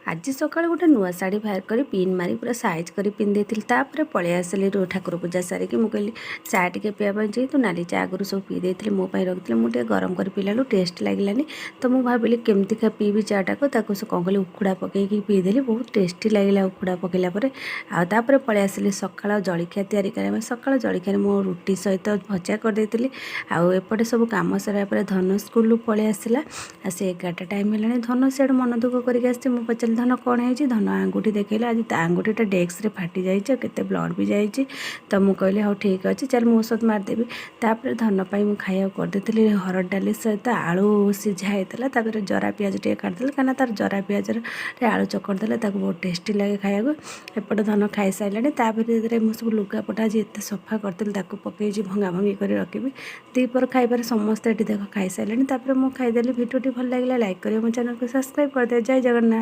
ଆଜି ସକାଳୁ ଗୋଟେ ନୂଆ ଶାଢ଼ୀ ବାହାର କରି ପିନ୍ ମାରି ପୁରା ସାଇଜ୍ କରି ପିନ୍ଧି ଦେଇଥିଲି। ତାପରେ ପଳେଇ ଆସିଲି ଠାକୁର ପୂଜା ସାରିକି। ମୁଁ କହିଲି ଚା ଟିକେ ପିଇବା ପାଇଁ। ଯେହେତୁ ନାଲି ଚା ଆଗରୁ ସବୁ ପିଇ ଦେଇଥିଲି, ମୋ ପାଇଁ ରଖିଥିଲି, ମୁଁ ଟିକେ ଗରମ କରି ପିଇଲା ବେଳକୁ ଟେଷ୍ଟ ଲାଗିଲାନି। ତ ମୁଁ ଭାବିଲି କେମିତିକା ପିଇବି ଚାଟାକୁ। ତାକୁ ସେ କ'ଣ କଲି, ଉଖୁଡ଼ା ପକେଇକି ପିଇଦେଲି। ବହୁତ ଟେଷ୍ଟି ଲାଗିଲା ଉଖୁଡ଼ା ପକେଇଲା ପରେ। ଆଉ ତାପରେ ପଳେଇ ଆସିଲି ସକାଳ ଜଳଖିଆ ତିଆରି କରିବା ପାଇଁ। ସକାଳ ଜଳଖିଆରେ ମୁଁ ରୁଟି ସହିତ ଭଜା କରିଦେଇଥିଲି। ଆଉ ଏପଟେ ସବୁ କାମ ସରିବା ପରେ ଧନ ସ୍କୁଲରୁ ପଳେଇ ଆସିଲା। ଆଉ ସେ 11ଟା ଟାଇମ୍ ହେଲାଣି। ଧନ ସିଆଡ଼ୁ ମନ ଦୁଃଖ କରିକି ଆସିଛି। ମୁଁ ପଚାରିଲି, "ଧନ, କ'ଣ ହେଇଛି?" ଧନ ଆଙ୍ଗୁଠି ଦେଖେଇଲା। ଆଜି ତା ଆଙ୍ଗୁଠିଟା ଡେସ୍କରେ ଫାଟି ଯାଇଛି ଆଉ କେତେ ବ୍ଲଡ଼ ବି ଯାଇଛି। ତ ମୁଁ କହିଲି, "ହଉ, ଠିକ୍ ଅଛି, ଚାଲ, ମୁଁ ଔଷଧ ମାରିଦେବି।" ତାପରେ ଧନ ପାଇଁ ମୁଁ ଖାଇବାକୁ କରିଦେଇଥିଲି। ହରଡ଼ ଡାଲି ସହିତ ଆଳୁ ସିଝା ହେଇଥିଲା। ତାପରେ ଜରା ପିଆଜ ଟିକେ କାଟିଦେଲି, କାହିଁକିନା ତାର ଜରା ପିଆଜରେ ଆଳୁ ଚକଟି ଦେଲେ ତାକୁ ବହୁତ ଟେଷ୍ଟି ଲାଗେ ଖାଇବାକୁ। ଏପଟେ ଧନ ଖାଇସାରିଲାଣି। ତାପରେ ଭିତରେ ମୁଁ ସବୁ ଲୁଗାପଟା ଆଜି ଏତେ ସଫା କରିଥିଲି, ତାକୁ ପକେଇଛି, ଭଙ୍ଗା ଭଙ୍ଗି କରି ରଖିବି। ଦ୍ୱିପହର ଖାଇବାରେ ସମସ୍ତେ ଏଠି ଦେଖ ଖାଇସାରିଲେଣି। ତାପରେ ମୁଁ ଖାଇଦେଲି। ଭିଡ଼ିଓଟି ଭଲ ଲାଗିଲା ଲାଇକ୍ କରିବେ, ମୋ ଚ୍ୟାନେଲକୁ ସବସ୍କ୍ରାଇବ୍ କରିଦେବେ। ଜୟ ଜଗନ୍ନାଥ।